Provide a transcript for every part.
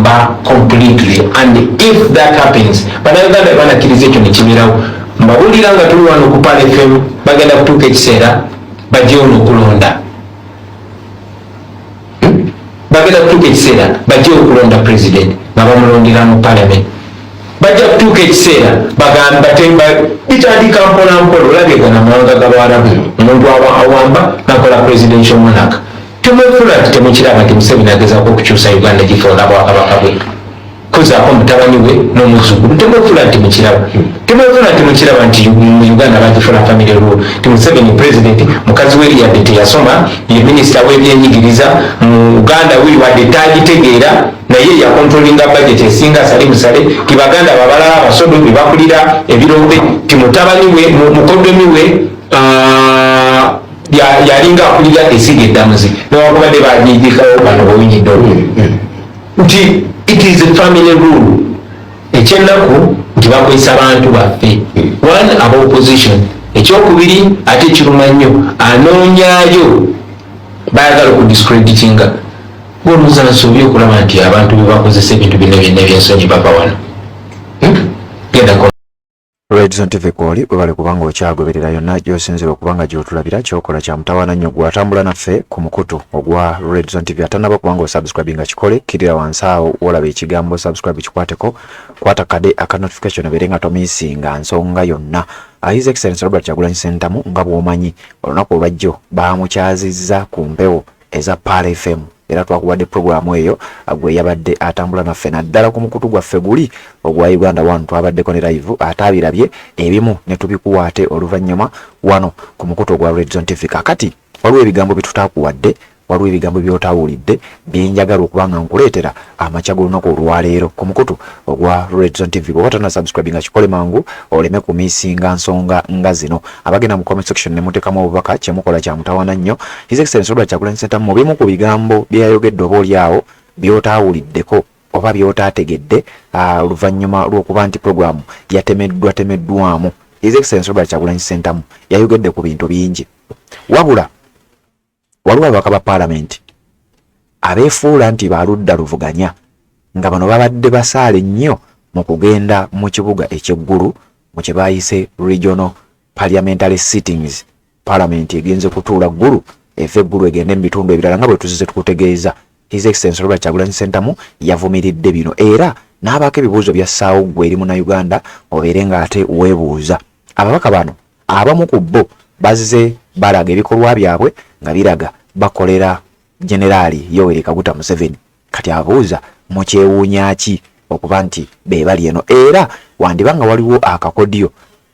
Kuwamba completely. And if that happens, Bannayuganda banakkiriza ekyo nekibeerawo. Mbawulira nga tuli wano ku Pearl FM, bagenda kutuuka ekiseera bajjewo n'okulonda. Bagenda kutuuka ekiseera bajjewo okulonda president nga bamulondera mu parliament. Bajja kutuuka ekiseera bagamba bitandika mpola mpola. Olabye gana amawanga g'Abawarabu, omuntu awamba nakola presidential monarch. Temwefula nti temukiraba nti Museveni agezaako okukyusa Uganda, gifuula bwakabaka bwe, kuzaako mutabani we n'omuzzukulu. Temwefula nti mukiraba, temwefula nti mukiraba nti mu Uganda bagifula family rule, ti Museveni president, mukazi we yadde teyasoma ye minisita w'ebyenyigiriza mu Uganda, we wadde tagitegeera, naye yacontrollinga budget esinga asale musale, ti baganda babalala abasodo bebakulira ebirombe, ti mutabani we, mukodomi we, yalinga akulira esiga eddamuzi, newakubadde bagigikawo bano bwewinyidde nti it is a family rule. Ekyennaku nti bakozesa bantu baffe, one, aba opposition. Ekyokubiri, ate kiruma nnyo, anoonyayo bayagala okudiscreditinga. Olowooza nsobi okulaba nti abantu bebakozesa ebintu bino byonna ebyensonyi bava wano? Genda. Redson TV kwoli, webale kubanga okyagoberera yonna gy'osinzira okuba nga gy'otulabira. Kyokola kya mutawaana nnyo gw'atambula naffe ku mukutu ogwa Redson TV. Atanaba kubanga osubscribe nga kikole, kkirira wansi awo wolaba ekigambo "subscribe", kikwateko, kwata kade aka notification obeere nga tomissinga nsonga yonna. His Excellence Robert Kyagulanyi Ssentamu, nga bw'omanyi, olunaku olwajjo baamukyazizza ku mpewo eza Pearl FM, era twakuwadde puroguramu eyo gwe yabadde atambula naffe naddala ku mukutu gwaffe guli ogwa Uganda One. Twabaddeko ne live, ate abirabye ebimu ne tubikuwa ate oluvannyuma wano ku mukutu ogwa Redzone TV. Kakati waliwo ebigambo byetutakuwadde, waliwo ebigambo byotawulidde byenjagala okuba nga nkuleetera amakya g'olunaku olwaleero ku mukutu ogwa Redzone TV. Bw'oba tonna subscribe nga kikole mangu oleme kumissinga nsonga nga zino. Abagenda mu comment section ne muteekamu obubaka, kyemukola kya mutawaana nnyo. His Excellence Robert Kyagulanyi Ssentamu, mu bimu ku bigambo bye yayogedde oba oli awo by'otaawuliddeko oba by'otaategedde oluvannyuma lw'okuba nti puroguramu yatemeddwa temeddwamu, His Excellence Robert Kyagulanyi Ssentamu yayogedde ku bintu bingi, wabula waliwo ababaka ba paalamenti abeefuula nti baludda luvuganya, nga bano babadde basaale nnyo mu kugenda mu kibuga eky'eggulu mu kye baayise regional parliamentary sittings. Paalamenti egenze kutuula Ggulu, eva eggulu egende mu bitundu ebirala, nga bwe tuzize tukutegeeza. His Excellence Robert Kyagulanyi Ssentamu yavumiridde bino era n'abaako ebibuuzo byassaawo ggwe eri Munnayuganda obeere ng'ate weebuuza. Ababaka bano abamu ku bo bazze balaga ebikolwa byabwe nga biraga bakolera Generaali Yoweri Kaguta Museveni. Kati abuuza, mukyewuunya ki okuba nti be bali eno, era wandiba nga waliwo akakodyo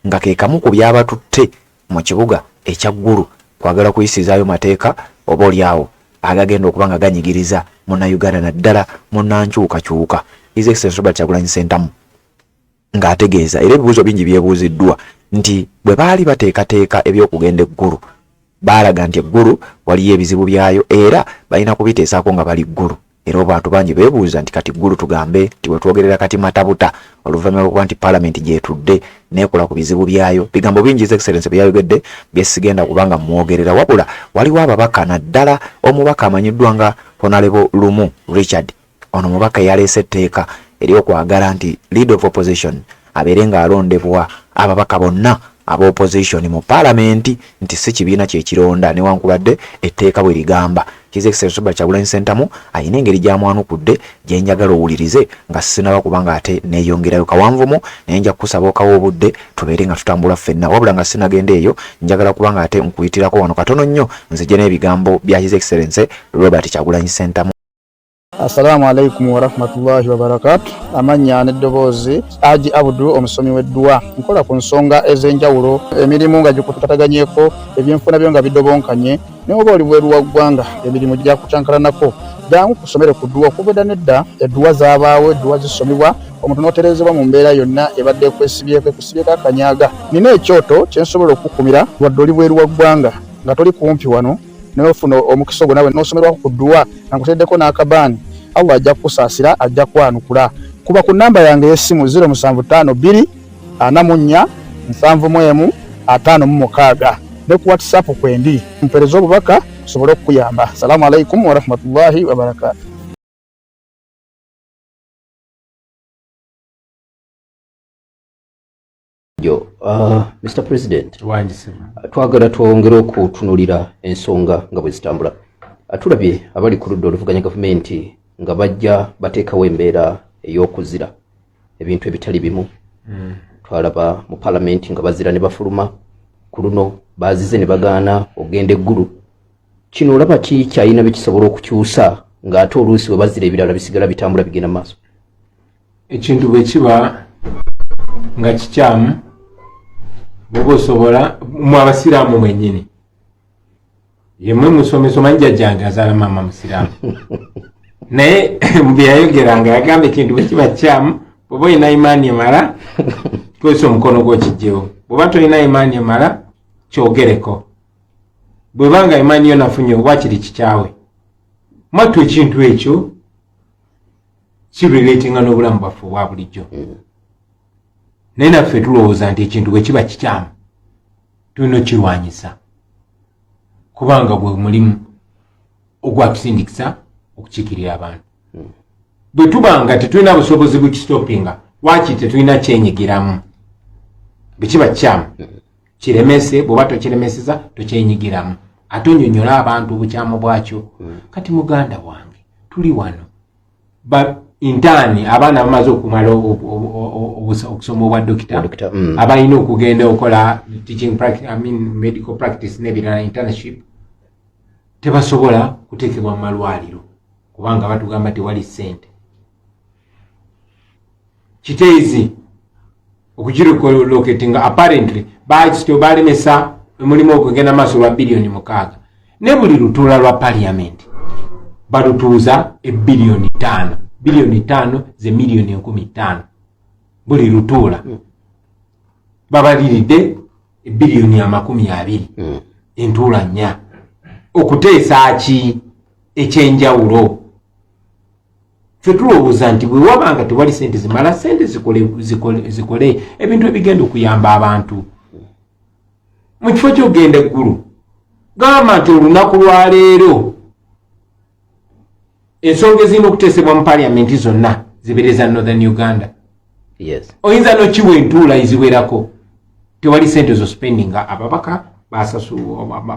nga ke kamu ku byabatutte mu kibuga ekya Ggulu kwagala kuyisizaayo mateeka oba oli awo agagenda okuba nga ganyigiriza Munnayuganda, naddala munnankyukakyuka? His Excellence Robert Kyagulanyi Ssentamu ng'ategeeza, era ebibuuzo bingi byebuuziddwa nti bwe baali bateekateeka ebyokugenda eggulu, baalaga nti eggulu waliyo ebizibu byayo era balina kubiteesaako nga bali ggulu. Era abantu bangi beebuuza nti kati ggulu tugambe nti wetwogerera kati matabuta oluvannyuma lwokuba nti paalamenti gyetudde neekola ku bizibu byayo. Bigambo bingi His Excellence bye yayogedde byesigenda kubanga mwogerera, wabula waliwo ababaka, naddala omubaka amanyiddwa nga Honorable Lumu Richard. Ono mubaka eyaleese etteeka ery'okwagala nti leader of opposition abeere ng'alondebwa ababaka bonna aba opposition mu paalamenti, nti si kibiina kyekironda newankubadde etteeka bwe ligamba. His Excellency Robert Kyagulanyi Ssentamu ayina engeri gy'amwanukudde gye njagala owulirize nga sinaba kubanga ate neeyongerayo kawanvumu, naye nja kukusaba okawa obudde tubeere nga tutambula ffenna. Wabula nga sinagenda eyo, njagala kubanga ate nkuyitirako wano katono nnyo nzije n'ebigambo bya His Excellency Robert Kyagulanyi Ssentamu. Assalamu alaikum warahmatullahi wabarakatu. Amannya n'eddoboozi, Aji Abudu, omusomi w'edduwa. Nkola ku nsonga ez'enjawulo, emirimu nga gikutataganyeko, ebyenfuna byo nga bidobonkanye, naye oba oli bweru wa ggwanga, emirimu gyakucankalanako, jangu kusomere ku dduwa. Okuva edda nedda edduwa zaabaawo, edduwa zisomebwa omuntu n'otereezebwa mu mbeera yonna ebadde ekwesibyeko, ekusibyeko akanyaga. Nina ekyoto kye nsobola okukukumira wadde oli bweru wa ggwanga, nga toli kumpi wano, naye ofuna omukisa ogwo nawe n'osomerwako ku dduwa nga nkuteddeko n'akabaani. Allah ajja kukusaasira, ajja kwanukula. Kuba ku namba yange ey'essimu 0752 44 71 56, ne ku WhatsApp kwendi, mpereze obubaka nsobole okukuyamba. Assalamu alaikum warahmatullahi wabarakatu. Yo, Mr President, twagala twongere okutunulira ensonga nga bwe zitambula. Tulabye abali ku ludda oluvuganya gavumenti nga bajja bateekawo embeera ey'okuzira ebintu ebitali bimu. Twalaba mu palamenti nga bazira ne bafuluma, ku luno bazize ne bagaana ogenda eggulu. Kino olaba ki kyalina bye kisobola okukyusa ng'ate oluusi bwe bazira ebirala bisigala bitambula bigenda mu maaso? Ekintu bwe kiba nga kikyamu, bwoba osobola, mwe abasiraamu mwennyini yemwe musomesa, omanyi jjajjange azaala maama musiraamu, naye byeyayogeranga yagamba ekintu bwe kiba kikyamu, bwoba olina imaani emala, kozesa omukono gwo kijjewo, bwoba tolina imaani emala, kyogereko, bwebanga imaani yo nafunye oba kiri kikyawe. Mwattu ekintu ekyo kirelatinga n'obulamu bwaffe obwa bulijjo, naye naffe tulowooza nti ekintu bwe kiba kikyamu tulina okukirwanyisa, kubanga gwe mulimu ogwatusindikisa okukiikirira abantu. Bwe tuba nga tetulina busobozi bukistopinga, waki tetulina kyenyigiramu? Bwe kiba kikyamu, kiremese, bw'oba tokiremeseza tokyenyigiramu, ate onyonyola abantu obukyamu bwakyo. Kati muganda wange, tuli wano ba intern, abaana bamaze okumala okusoma obwa dokita, Dokita. abalina okugenda okukola teaching practice, I mean medical practice n'ebirala, internship, tebasobola kuteekebwa mu malwaliro kubanga batugamba tewali ssente. Kiteezi okugirelocatinga, apparently bakityo balemesa omulimu ogwo genda maaso lwa 6 biliyoni, ne buli lutuula lwa parliament balutuuza 5 ebbiliyoni, 5 biliyoni ze 5 miliyoni buli lutuula, babaliridde 20 ebbiliyoni, entuula 4. Okuteesa ki ekyenjawulo? Ffe tulowooza nti bwe waba nga tewali sente zimala, sente zikole ebintu ebigenda okuyamba abantu. Mu kifo ky'okugenda eggulu, gamba nti olunaku lwaleero ensonga ezirina okuteesebwa mu paliamenti zonna zibeere za Northern Uganda. Oyinza nokiwa entuula eziwerako, tewali sente zo spendinga. Ababaka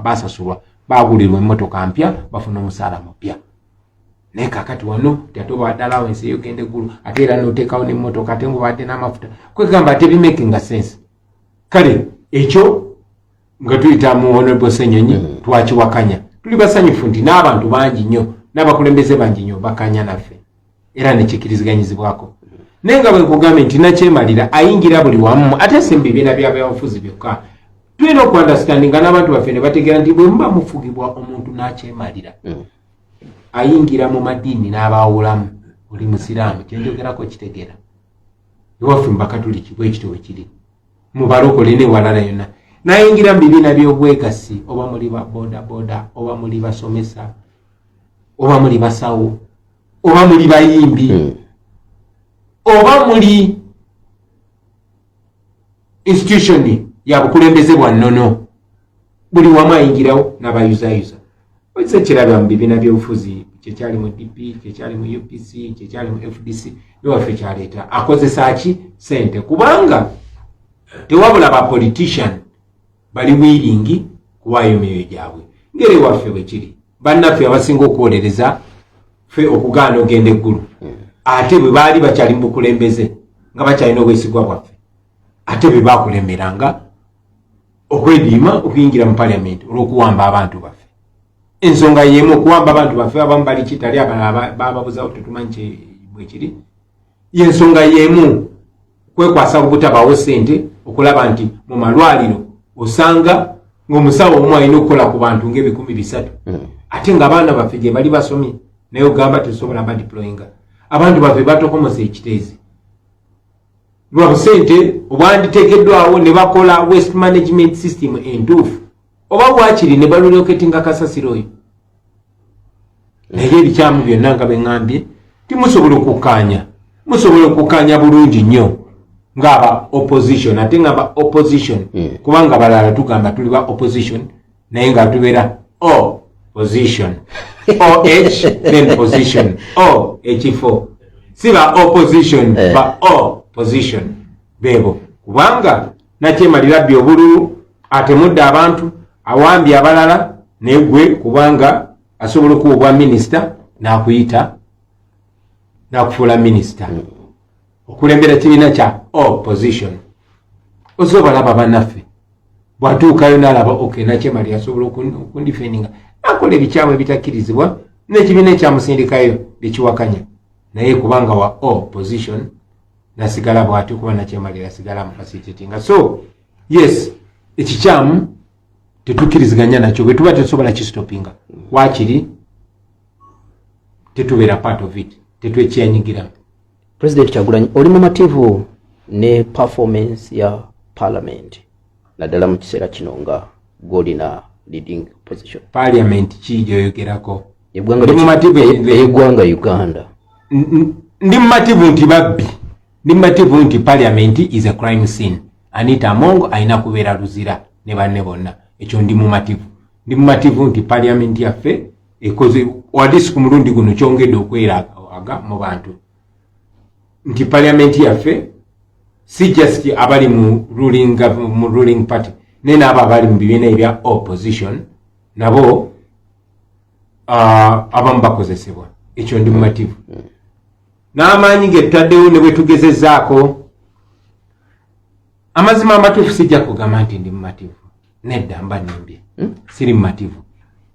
basasulwa, bagulirwa emmotoka mpya, bafuna omusaala mupya, naye kakati wano ti ate obadde allowance eyogenda eggulu, ate era noteekawo nemmotoka, ate ngaobadde n'amafuta, kwegamba ate bimakinga sense. Kale ekyo nga tuyita mu Honorable Senyonyi, twakiwakanya. Tuli basanyufu nti n'abantu bangi nnyo n'abakulembeze bangi nnyo bakanya naffe era nekikiriziganyizibwako. Naye nga bwe nkugambye nti nakyemalira ayingira buli wamu, ate si mu bibiina bya byabufuzi byokka. Tulina okuunderstandinga n'abantu baffe ne bategeera nti bwe muba mufugibwa omuntu n'akyemalira, ayingira mu madiini n'abaawulamu. Oli musiraamu, kyenjogerako kitegeera. Ewaffe mu Bakatuliki bwekityo bwe kiri, mu balokole newalala yonna, nayingira mu bibiina by'obwegassi, oba muli ba boda boda, oba muli basomesa, oba muli basawo, oba muli bayimbi, oba muli institution ya bukulembeze bwa nnono, buli wamu ayingirawo n'abayuzayuza. Oyinza kiraba mu bibiina by'obufuzi, kyekyali mu DP, kyekyali mu UPC, kyekyali mu FDC, newaffe kyaleeta. Akozesa ki? Sente, kubanga tewabula ba politician bali willing kuwaayo emyoyo gyabwe ngeri ewaffe bwe kiri. Bannaffe abasinga okuwolereza ffe okugaana ogenda eggulu, ate bwe baali bakyali mu bukulembeze nga bakyalina obwesigwa bwaffe, ate bwe bakulemeranga okwediima okuyingira mu parliament olw'okuwamba abantu baffe. Ensonga yemu, okuwamba abantu baffe, abamu bali kitali, abalala bababuzawo, tetumanyi bwekiri. Yensonga yemu, kwekwasa butabawo sente okulaba nti mu malwaliro osanga ng'omusawo omu alina okukola ku bantu ng'ebikumi 300, ate ng'abaana baffe gye bali basomye, naye ogamba tesobola badeployinga. Abantu baffe batokomosa ekiteezi lwa busente obwanditeekeddwawo ne bakola waste management system entuufu, oba bwakiri ne barelocatinga kasasiro oyo. Naye ebikyamu byonna nga beŋŋambye, timusobola okukkaanya, musobola okukkaanya bulungi nnyo ng'aba opposition, ate ngamba opposition, kubanga balala tugamba tuli ba opposition, naye nga tubeera opposition, oh then position, o ekifo, si ba opposition, ba opposition bebo, kubanga Nakyemalira abbye obululu, atemudde abantu, awambye abalala, naye gwe kubanga asobola okuwa obwa minisita n'akuyita n'akufuula minisita okulembera kibiina kya opposition. Osobola balaba bannaffe, bwatuukayo n'alaba, ok, Nakyemalira asobola okundefendinga, akola ebikyamu ebitakkirizibwa n'ekibiina ekyamusindikayo byekiwakanya, naye kubanga wa opposition nasigala bwatyo, kuba Nakyemalira asigala amufacilitatinga. So yes, ekikyamu tetukkiriziganya nakyo. Bwe tuba tetusobola kistopinga, wakiri tetubeera part of it, tetwekyenyigiramu. President Kyagulanyi, oli mumativu ne performance ya parliament, naddala mu kiseera kino nga gwolina leading position? Parliament ki gyoyogerako? Eggwanga. Ndi mumativu. Ey'eggwanga Uganda. Ndi mumativu nti babbi. Ndi mumativu nti parliament is a crime scene. Anita Among alina kubeera Luzira ne banne bonna. Ekyo ndi mumativu. Ndi mumativu nti parliament yaffe ekoze wadisi ku mulundi guno, kyongedde okweraga mu bantu nti parliament yaffe si just abali mu ruling party, naye n'abo abali mu bibiina ebya opposition nabo abamu bakozesebwa. Ekyo ndi mumativu n'amaanyi ge tutaddewo ne bwe tugezezaako. Amazima amatuufu, sijja kugamba nti ndi mumativu, nedda, mba nimbye. Siri mumativu.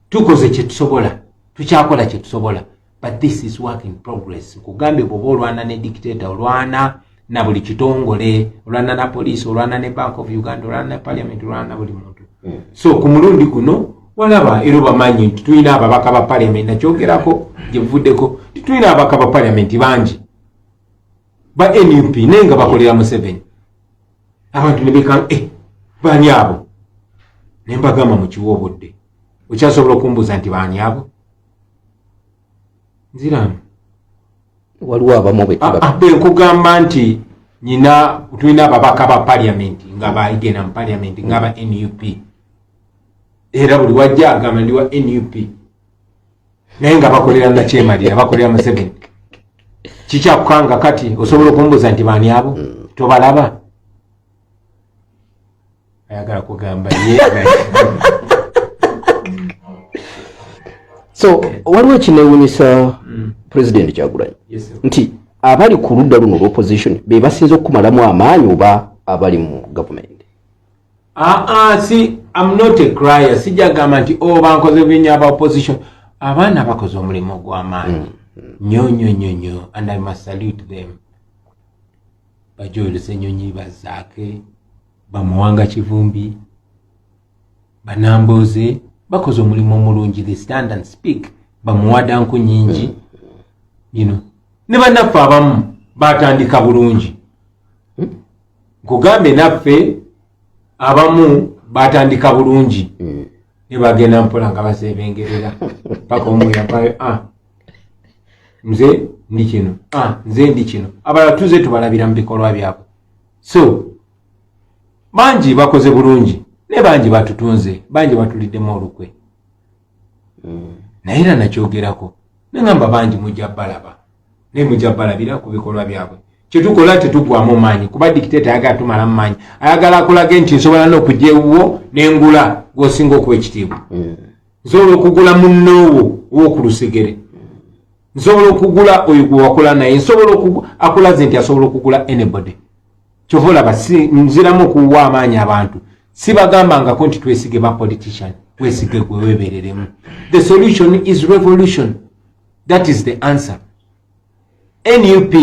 Tukoze kyetusobola, tukyakola kyetusobola, but this is work in progress. Nkugambye, bw'oba olwana ne dictator, olwana na buli kitongole, olwana na poliisi, olwana ne Bank of Uganda, olwana ne parliament, olwana na buli muntu. So ku mulundi guno walaba era obamanyi nti tulina ababaka ba parliament, nakyogerako gyebuvuddeko nti tulina ababaka ba parliament bangi ba NUP, naye nga bakolera Museveni. Abantu ne bekanga, eh, baani abo? Ne mbagamba, mukiwa obudde. Okyasobola okumbuuza nti baani abo? Nziramu. Waliwo abamu be Ah, ah, bwe nkugamba nti nyina tulina ababaka ba parliament nga bagenda mu parliament nga ba NUP, era buli wajja agamba ndi wa NUP, naye nga bakolera Nakyemalira, bakolera Museveni. Kikyakukanga kati osobola okumbuuza nti baani abo? Tobalaba? Ayagala kugamba ye. So waliwo ekinewunyisa, President Kyagulanyi, Yes, sir. nti abali ku ludda luno olw'opposition be basinza okukumalamu amaanyi oba abali mu gavumenti? Ah, ah, si, I'm not a crier. Sijja gamba nti, oh, bankoze binya aba opposition. Abaana bakoze omulimu ogw'amaanyi nnyo nnyo nnyo nnyo, and I must salute them. Bajoel Ssenyonyi, Bazaake, Bamuwanga Kivumbi, Banamboze bakoze omulimu omulungi. They stand and speak. Bamuwada nku nyingi. Ne bannaffe abamu batandika bulungi. Nkugambye, naffe abamu batandika bulungi ne bagenda mpola nga basebengerera paka omu yavayo, ah, nze ndi kino, ah, nze ndi kino. Abalala tuze tubalabira mu bikolwa byabwe. So bangi bakoze bulungi, ne bangi batutunze, bangi batuliddemu olukwe. Naye era nakyogerako neŋamba, bangi mujja balaba, naye mujja balabira ku bikolwa byabwe. Kyetukola, tetugwamu maanyi, kuba dictator ayagala tumala mu maanyi. Ayagala akulage nti nsobola n'okujja ewuwo nengula gwosinga okuwa ekitiibwa, nsobola okugula munnoowo ow'okulusegere, nsobola okugula oyo gwe wakola naye, nsobola akulaze nti asobola okugula anybody. Kyova olaba nziramu okuwa amaanyi abantu. Sibagambangako nti twesige ba politician. Wesige gwe, webereremu. The solution is revolution. That is the answer. NUP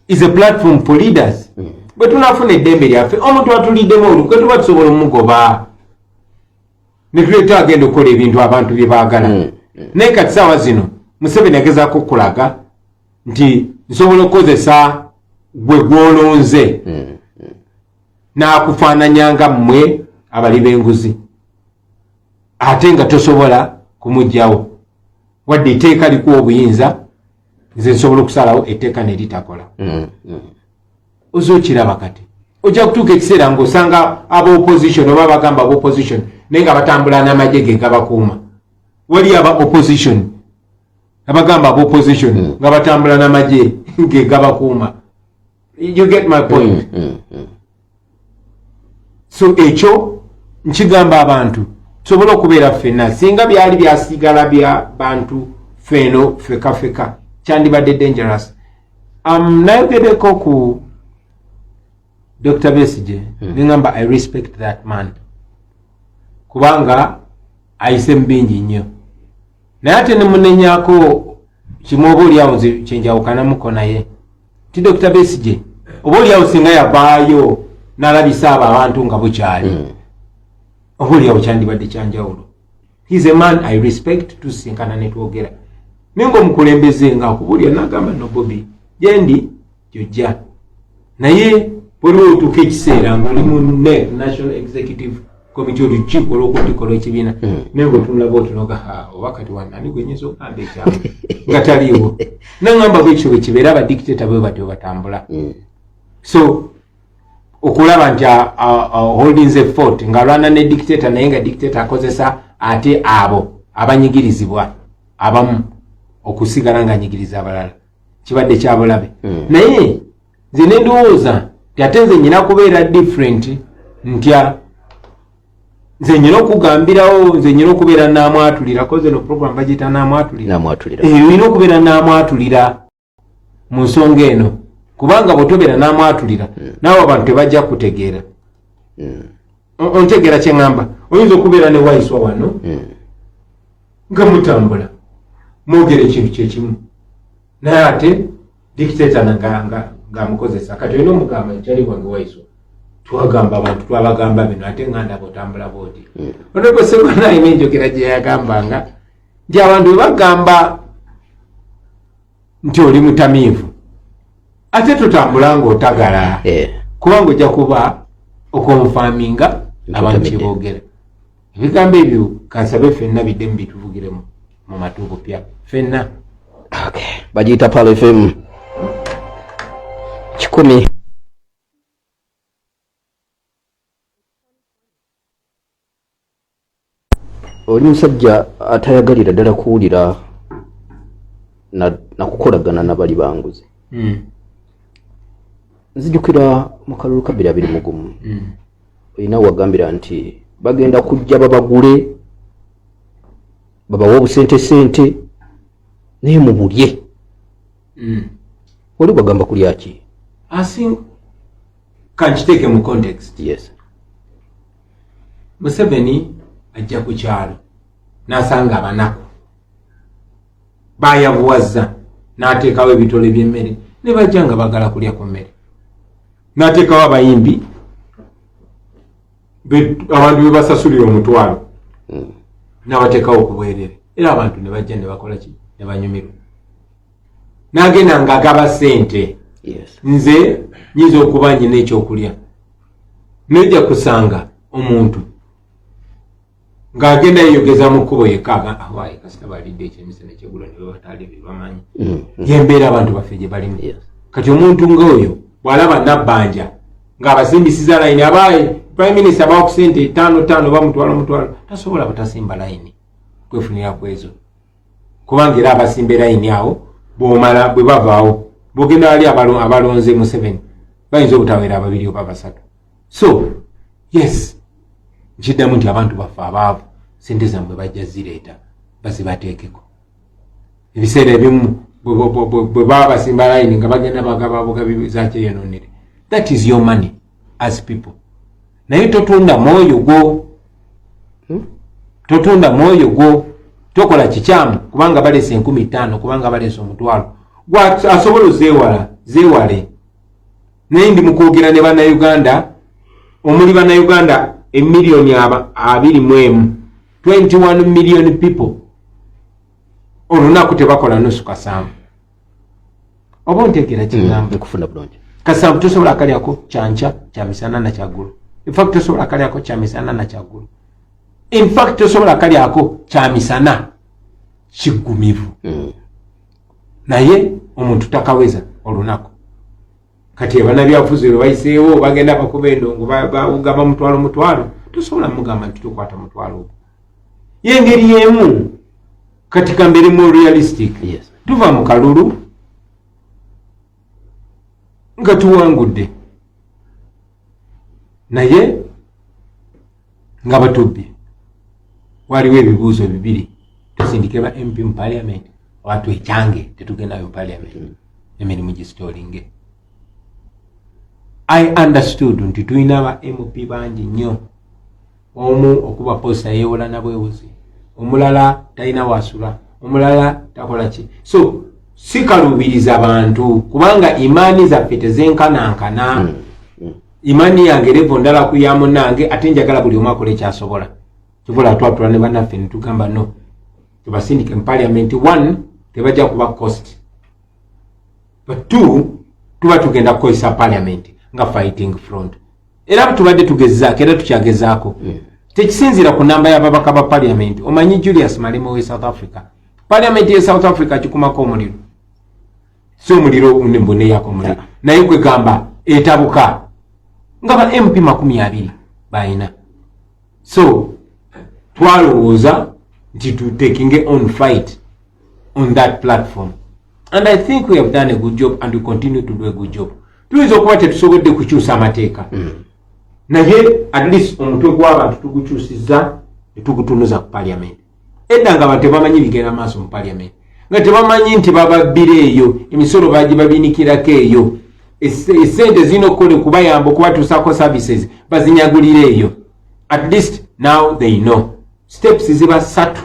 is a platform for leaders. Bwe tunafuna eddembe lyaffe, omuntu atuliddemu olukwe tuba tusobola omugoba ne tuleeta agenda okukola ebintu abantu bye baagala. Naye kati saawa zino Museveni agezaako okulaga nti nsobola okukozesa gwe gwolonze n'akufaananya nga mmwe abali b'enguzi, ate nga tosobola kumugjawo wadde etteeka likuwa obuyinza. Nze nsobola okusalawo etteeka ne litakola. Oza okiraba kati ojja kutuuka ekiseera ng'osanga aba opposition oba bagamba aba opposition, naye nga batambula n'amagye ge gabakuuma. Wali aba opposition, abagamba aba opposition, nga batambula n'amagye ge gabakuuma. You get my point? So ekyo nkigamba abantu tusobole okubeera ffenna. Singa byali byasigala bya bantu feeno feka feka, kyandibadde dangerous. Nayogeddeko ku Dr Besigye, neŋamba I respect that man kubanga ayise mu bingi nnyo, naye ate nemunenyako kimu, oba oliawo nze kyenjawukanamuko naye ti Dr Besigye oba oliawo singa yavaayo n'alabisa abo abantu nga bukyali, oba oliawo kyandibadde kyanjawulo. He's a man I respect. Tusinkana netwogera, naye nga omukulembeze nga akubulya nagamba, "No Bobi, gyendi gyojja," naye waliwo otuuka ekiseera nga oli mu NEC, National Executive Committee, olukiiko olwokutiko lw'ekibiina, naye nga otunula bwotinoga, oba kati wanani gwe nyinza okugamba ekyalo nga taliiwo? Naŋŋamba bwekyo bwe kibeera, abadictator bwe batyo batambula. So okulaba nti holdings a fort ng'alwana ne dictator, naye nga dictator akozesa ate abo abanyigirizibwa abamu okusigala ng'anyigiriza abalala, kibadde kyabulabe. Naye nze nendowooza nti ate nze nyina kubeera different ntya? Nze nyina okugambirawo, nze nyina okubeera namwatulira, koze no program bagiyita namwatulira. Namwatulira. Olina okubeera namwatulira mu nsonga eno, kubanga bw'otobeera namwatulira, naawe abantu tebajja kutegeera. Ontegeera kyeŋŋamba? Oyinza okubeera ne Waiswa wano nga mutambula mwogera ekintu kyekimu, naye ate dictator ng'amukozesa. Kati olina omugamba nkyali wange Waiswa, twagamba abantu, twabagamba bino, ate nga ndaba otambula bwoti. Honorable Ssegona alina enjogera gye yagambanga nti abantu bwe bagamba nti oli mutamiivu, ate totambula ng'otagala, kubanga ojja kuba oconfirminga abantu Nti kyeboogera. Ebigambo ebyo kansabe ffenna biddemu bituvugiremu mu matu bupya ffenna. Okay. Bagiyita Pal FM 100. Oli musajja atayagalira ddala kuwulira na kukolagana nabali banguzi. Nzijukira mu kalulu ka 2021, olina wagambira nti bagenda kujja babagule, babawe obusente sente, naye mubulye. Oli bagamba kulya ki? Asi kankiteeke mu context. Yes. Museveni ajja ku kyalo n'asanga abanaku bayavuwazza, n'ateekawo ebitole by'emmere ne bajja nga bagala kulya ku mmere, n'ateekawo abayimbi abantu be basasulira 10,000, n'abateekawo ku bwerere, era abantu ne bajja ne bakola ki? Ne banyumirwa. N'agenda ng'agaba ssente. Nze nyinza okuba nyina ekyokulya, nojja kusanga omuntu ng'agenda yeyogeza mu kkubo yekka, "Waayi, kasita balidde ekyemisana ekyegulo ne babatali bebamanyi." Yembeera abantu baffe gye balimu. Kati omuntu ng'oyo bw'alaba nabbanja ng'abasimbisiza layini, abaaye prime minister abawa ku sente ttaano ttaano oba mutwalo mutwalo, tasobola butasimba layini kwefunira ku ezo, kubanga era abasimba erayini awo bwomala bwe bavaawo, bwogenda wali abalonze Museveni bayinza obutawera ababiri oba basatu. So yes, nkiddamu nti abantu baffe abaavu sente zammwe bajja zireeta bazibateekeko. Ebiseera ebimu bwe baba basimba layini nga bagenda bagaba bugabi zakyeyononere, that is your money as people, naye totunda mwoyo gwo. Totunda mwoyo gwo, tokola kikyamu kubanga balesa 5,000, kubanga balesa 100,000. Gwe asobola ozeewala, zeewale. Naye ndi mukwogera ne Bannayuganda, omuli Bannayuganda emiliyoni 21, 21 million people, olunaku tebakola nusu kasanvu. Oba onteekera kigamba? Nkufuna bulungi. Kasanvu tosobola kalyako kyanca, kyamisana na kyaggulu. Infact tosobola kalyako kyamisana na kyaggulu. Infact tosobola kalyako kyamisana kiggumivu. Naye omuntu takaweza olunaku. Kati abanabyabufuzi bwe bayiseewo bagenda bakuba endongo, bawugaba mutwalo mutwalo, tosobola mugamba nti tokwata mutwalo ogwo. Yengeri yemu kati kambeere mu realistic. Tuva mu kalulu nga tuwangudde, naye Nga batubbi, waliwo ebibuuzo bibiri: tusindike ba MP mu parliament oba twekyange tetugendayo mu parliament, emirimu gistallinge. I understood nti tulina ba MP bangi nnyo, omu okuba poster yeewola na bwewozi, omulala talina wasula, omulala takola ki. So sikaluubiriza bantu kubanga imaani zaffe tezenkanankana. Imaani yange level ndala ku ya munnange, ate njagala buli omu akole kyasobola. Kivula twatula ne bannaffe ne tugamba, no, tubasindike mu parliament. One, tebajja kuba cost, but two, tuba tugenda kukozesa parliament nga fighting front. Era tubadde tugezaako era tukyagezaako. Tekisinziira ku namba y'ababaka ba parliament. Omanyi Julius Malema we South Africa, parliament ye South Africa kikumako omuliro, si omuliro mbuneyako omuliro, naye kwegamba etabuka nga ba MP 20 balina. So twalowooza nti to taking on fight on that platform, and I think we have done a good job and we continue to do a good job. Tuyinza okuba tetusobodde kukyusa amateeka, naye at least omutwe gw'abantu tugukyusizza netugutunuza ku parliament. Edda nga abantu tebamanyi bigenda maaso mu parliament, nga tebamanyi nti bababbira eyo, emisolo bagibabinikirako eyo, esente zirina okukola okubayamba okubatuusako services bazinyagulira eyo. At least now they know. Steps ziba ssatu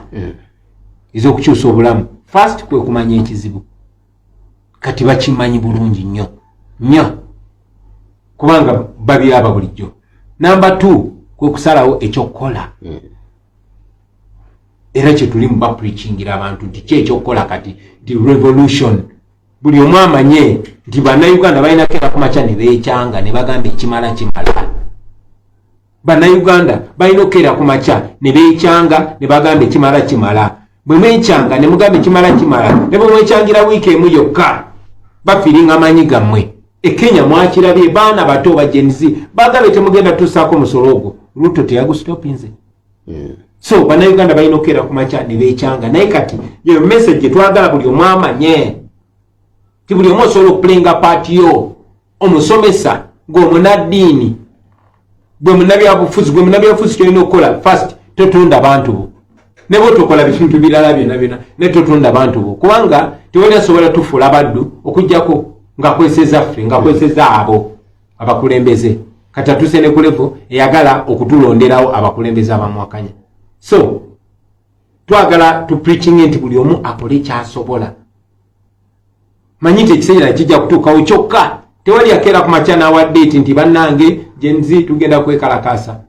ez'okukyusa obulamu. First, kwe kumanya ekizibu. Kati bakimanyi bulungi nnyo nnyo kubanga babiraba bulijjo. Number two, kwe kusalawo ekyokukola. Era kyetuli mu bapreachingira abantu nti ki ekyokukola kati nti revolution. Buli omu amanye nti Bannayuganda balina keera ku makya ne beekyanga ne bagamba ekimala kimala. Bannayuganda balina okukeera ku makya ne beekyanga ne bagamba ekimala kimala. Bwe mwekyanga ne mugamba ekimala kimala, ne bwe mwekyangira wiiki emu yokka, bafeelinga amaanyi gammwe. E Kenya mwakirabye, baana bato ba Gen Z bagambye temugenda tusaako musolo ogwo. Ruto teyagustopinze. So Bannayuganda balina okukeera ku makya ne beekyanga. Naye kati yo message twagala buli omu amanye ti buli omu osobola okuplayinga part yo. Omusomesa, ng'omunaddiini, gwe munabyabufuzi, gwe munabyabufuzi, kyolina okukola first, totunda bantu bo. Ne bwe tokola bintu birala byonna byonna, ne totunda bantu bo, kubanga tewali asobola tufuula baddu okugjako ng'akozeseza ffe, ng'akozeseza abo abakulembeze. Kati atuse ne ku level eyagala okutulonderawo abakulembeze abamwakanya. So twagala tu preaching nti buli omu akole kyasobola. Manyi nti ekiseera kijja kutuukawo, kyokka tewali akeera ku makya n'awa date nti bannange Gen Z tugenda kwekalakasa.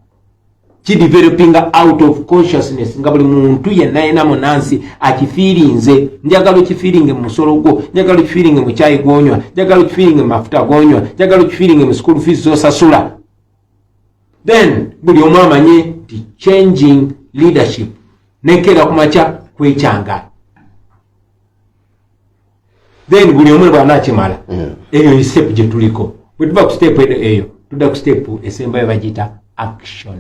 Kidevelopinga out of consciousness nga buli muntu yenna yena munansi akifeelinze. Njagala okifeelinge mu musolo gwo, njagala okifeelinge mu kyayi gwonywa, njagala okifeelinge mu mafuta gonywa, njagala okifeelinge mu school fees zosasula. Then buli omu amanye nti changing leadership nekeera ku makya kwekyanga. Then buli omu bwanaakimala, eyo step gye tuliko. Bwe tuva ku step eyo, tudda ku step esembayo, bagiyita action.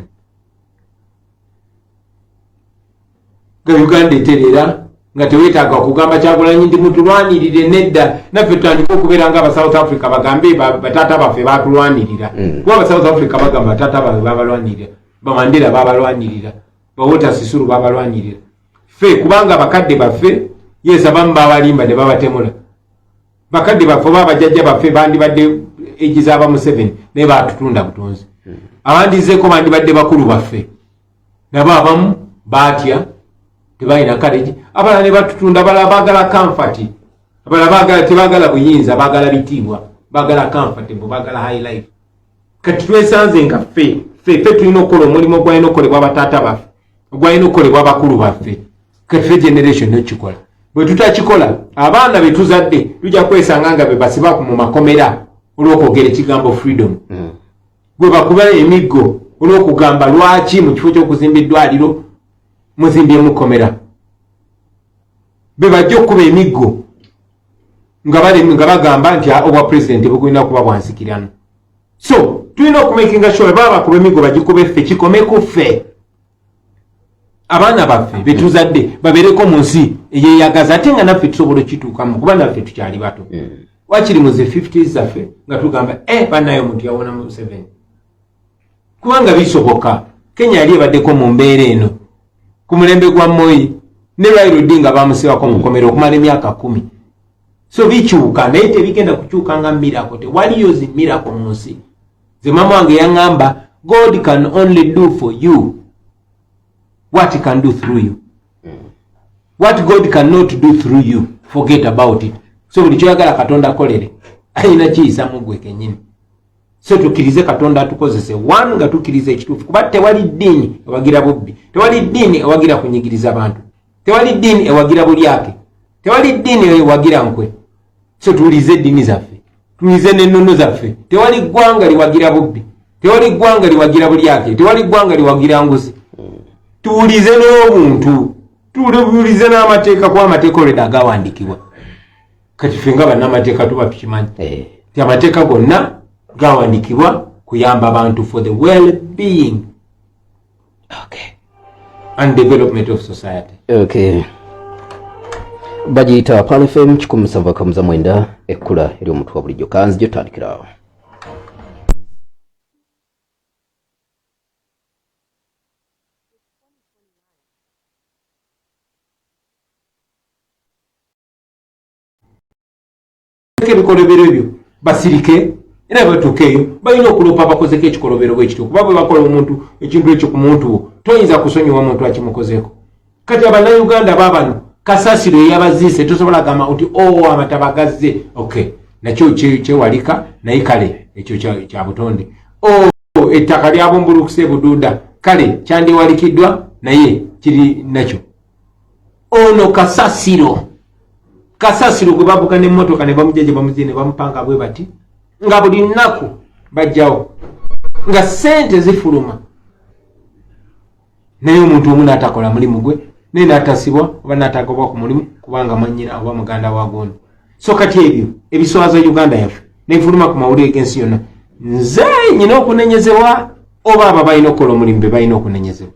Nga Uganda etereera, nga teweetaaga kugamba Kyagulanyi nti mutulwanirire. Nedda, naffe tutandike okubeera nga aba South Africa, bagambe bataata baffe batulwanirira. Kuba aba South Africa bagamba bataata baffe babalwanirira, Bamandela babalwanirira, Bawalter Sisulu babalwanirira. Ffe kubanga bakadde baffe, yes, abamu babalimba ne babatemula. Bakadde baffe oba abajjajja baffe bandibadde egiza aba Museveni, naye batutunda butonzi. Abandizeeko bandibadde bakulu baffe, nabo abamu baatya, tebalina courage, abalala ne batutunda. Abalala baagala comfort, abalala baagala, tebaagala buyinza, baagala bitiibwa, baagala comfortable, baagala high life. Kati twesanze nga ffe ffe ffe tulina okukola omulimu ogwalina okukolebwa bataata baffe, ogwalina okukolebwa abakulu baffe. Kati ffe generation nokikola. Bwe tutakikola, abaana be tuzadde tujja kwesanga nga be basiba mu makomera olw'okwogera ekigambo freedom, gwe bakuba emiggo olw'okugamba lwaki mu kifo ky'okuzimba eddwaliro muzimbyemu kkomera, be bajja okukuba emiggo nga bagamba nti, "Ah, obwa pulezidenti bugulina kuba bwansikirano." So tulina okumakinga sure baba bakuba emiggo bagikube ffe, kikome ku ffe, abaana baffe betuzadde babeereko mu nsi eyeyagaza, ate nga naffe tusobola okituukamu kuba naffe tukyali bato. Wakiri mu zi 50s zaffe nga tugamba, e bannaye, omuntu yawona mu 7, kubanga bisoboka. Kenya yali ebaddeko mu mbeera eno ku mulembe gwa Moi ne Raila Odinga bamusibako mu kkomera okumala emyaka 10. So bikyuka, naye tebigenda kukyuka nga miracle. Tewaliyo zi miracle mu nsi. Ze mama wange yaŋŋamba, God can only do for you what he can do through you. What God cannot do through you, forget about it. So buli kyoyagala Katonda akolere alina kiyisa mu ggwe kennyini. So tukkirize Katonda atukozese one nga tukkiriza ekituufu, kuba tewali ddiini ewagira bubbi, tewali ddiini ewagira kunyigiriza bantu, tewali ddiini ewagira bulyake, tewali ddiini ewagira nkwe. So tuwulize eddiini zaffe, tuwulize n'ennono zaffe. Tewali ggwanga liwagira bubbi, tewali ggwanga liwagira bulyake, tewali ggwanga liwagira nguzi. Tuwulize n'obuntu, tuwulize n'amateeka, kuba amateeka olwedde agawandiikibwa. Kati ffe nga bannamateeka tuba tukimanyi ti amateeka gonna gawandiikibwa kuyamba abantu for the well being and development of society. Okay. Bagiyita Pearl FM 107.9, ekkula ery'omuntu wa bulijjo. Kanzi gyotandikirawo. Ebikolobero ebyo basirike, era batuuka eyo balina okuloopa abakozeko ekikolobero bwekityo, kuba bwe bakola omuntu ekintu ekyo ku muntu wo, toyinza kusonyiwa muntu akimukozeeko. Kati Abannayuganda baabano kasasiro eyabaziise, tosobola gamba nti o oh, amataba gazze. Okay, nakyo kyewalika, naye kale ekyo kya butonde. O oh, ettaka lyabumbulukuse ebuduuda, kale kyandiwalikiddwa, naye kiri nakyo. Ono kasasiro, kasasiro gwe bavuga n'emmotoka ne bamujja gye bamuzye ne bamupanga bwe bati, nga buli nnaku bajjawo nga ssente zifuluma, naye omuntu omu n'atakola mulimu gwe, naye n'atasibwa oba n'atagobwa ku mulimu kubanga mwannyina oba muganda wa gundi. So kati ebyo ebiswaza Uganda yaffe nefuluma ku mawulire g'ensi yonna. Nze nyina okunenyezebwa oba abo balina okukola omulimu be balina okunenyezebwa?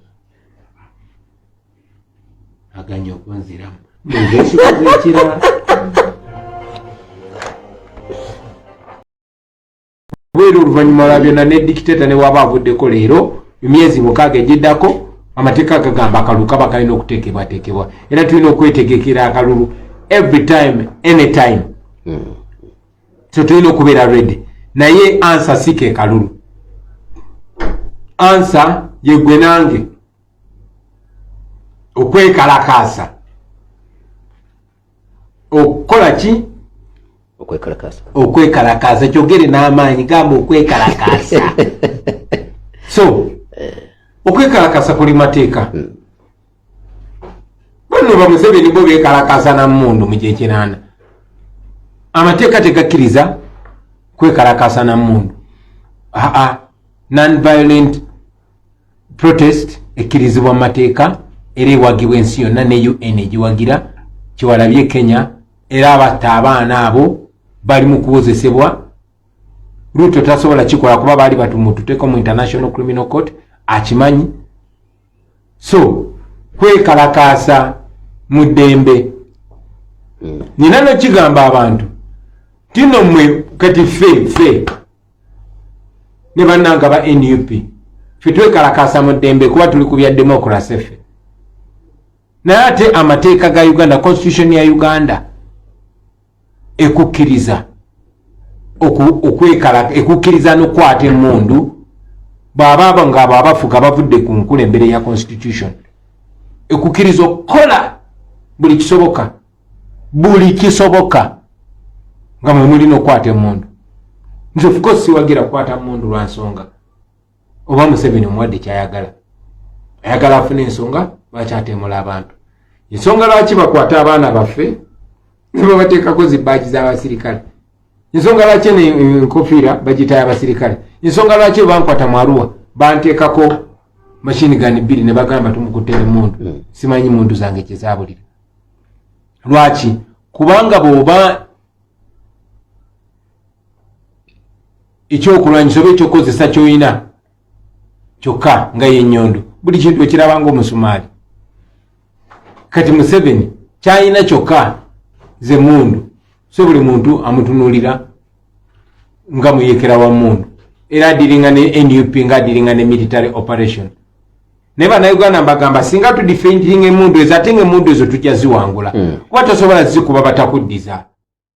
Aganya okunziramu ekikoze ekirala bwera oluvannyuma lwa byonna ne dikiteta ne waba avuddeko leero, emyezi 6 egiddako amateeka gagamba akalulu kaba kalina okuteekebwateekebwa, era tulina okwetegekera akalulu every time, anytime. So tulina okubeera ready, naye answer si ke kalulu. Answer yegwe nange okwekalakaasa, okukola ki? Okwekalakaasa. Okwekalakaasa, kyogere n'amaanyi, gamba okwekalakaasa. So okwekalakaasa kuli mateeka. Bano bamuseveni bo bekalakaasa na mmundu mu gyekinaana. Amateeka tegakkiriza kwekalakaasa na mmundu. Aa, non-violent protest ekkirizibwa mu mateeka era ewagibwa ensi yonna ne UN egiwagira. Kiwalabye Kenya, era abatta abaana abo bali mu kuwozesebwa. Ruto tasobola kikola kuba baali batumututeko mu International Criminal Court, akimanyi. So kwekalakaasa mu ddembe. Nina nokigamba abantu tino mmwe kati ffe ffe ne bannanga ba NUP, ffe twekalakaasa mu ddembe kuba tuli ku bya democracy ffe, naye ate amateeka ga Uganda, constitution ya Uganda ekukkiriza okwekala, ekukkiriza n'okukwata emmundu bw'aba nga abo abafuga bavudde ku nkulembere ya constitution. Ekukkiriza okukola buli kisoboka, buli kisoboka nga mwe mulina okukwata emmundu. Nze of course siwagira kukwata mmundu lwa nsonga oba Museveni omuwadde kyayagala, ayagala afune ensonga lwaki atemula abantu, ensonga lwaki bakwata abaana baffe ne babateekako zibaagi z'abasirikale, ensonga lwaki eno enkofiira bagitayo abasirikale, ensonga lwaki bankwata mu Arua banteekako machine gun 2 ne bagamba tumukutte n'emmundu. Simanyi mundu zange kyezabulira lwaki, kubanga bw'oba ekyokulwanyisa oba ekyokukozesa kyoyina kyokka nga yenyondo, buli kintu ekiraba nga omusumaali. Kati Museveni kyayina kyokka ze mundu, so buli muntu amutunuulira nga muyekera wa mundu, era adiringa ne NUP nga adiringa ne military operation. Naye Bannayuganda mbagamba, singa tudefendinga emundu ezo, ate nga emundu ezo tujja ziwangula, kuba tosobola zikuba batakuddiza.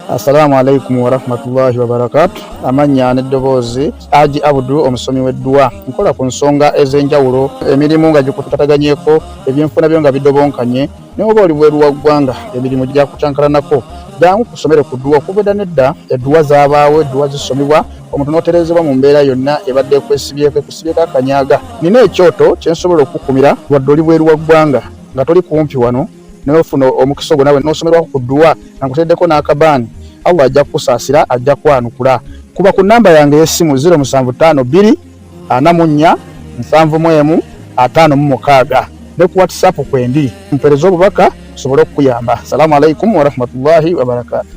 Assalamu alaikum warahmatullahi wabarakatu. Amannya n'eddoboozi, Aji Abudu, omusomi w'edduwa. Nkola ku nsonga ez'enjawulo, emirimu nga gikutataganyeko, ebyenfuna byo nga bidobonkanye, naye oba oli bweru wa ggwanga, emirimu gyakucankalanako, jangu kusomere ku dduwa. Okuva edda nedda edduwa zaabaawo, edduwa zisomebwa omuntu n'otereezebwa mu mbeera yonna ebadde ekwesibyeko, ekusibyeko akanyaga. Nina ekyoto kye nsobola okukukumira wadde oli bweru wa ggwanga, nga toli kumpi wano, naye ofuna omukisa ogwo nawe n'osomerwako ku dduwa nga nkuteddeko n'akabaani. Allah ajja kukusaasira, ajja kwanukula. Kuba ku nnamba yange ey'essimu 0752 44 71 56 ne ku WhatsApp kwendi, mpeereza obubaka nsobole okukuyamba. Salaamu alaikum warahmatullahi wabarakatu.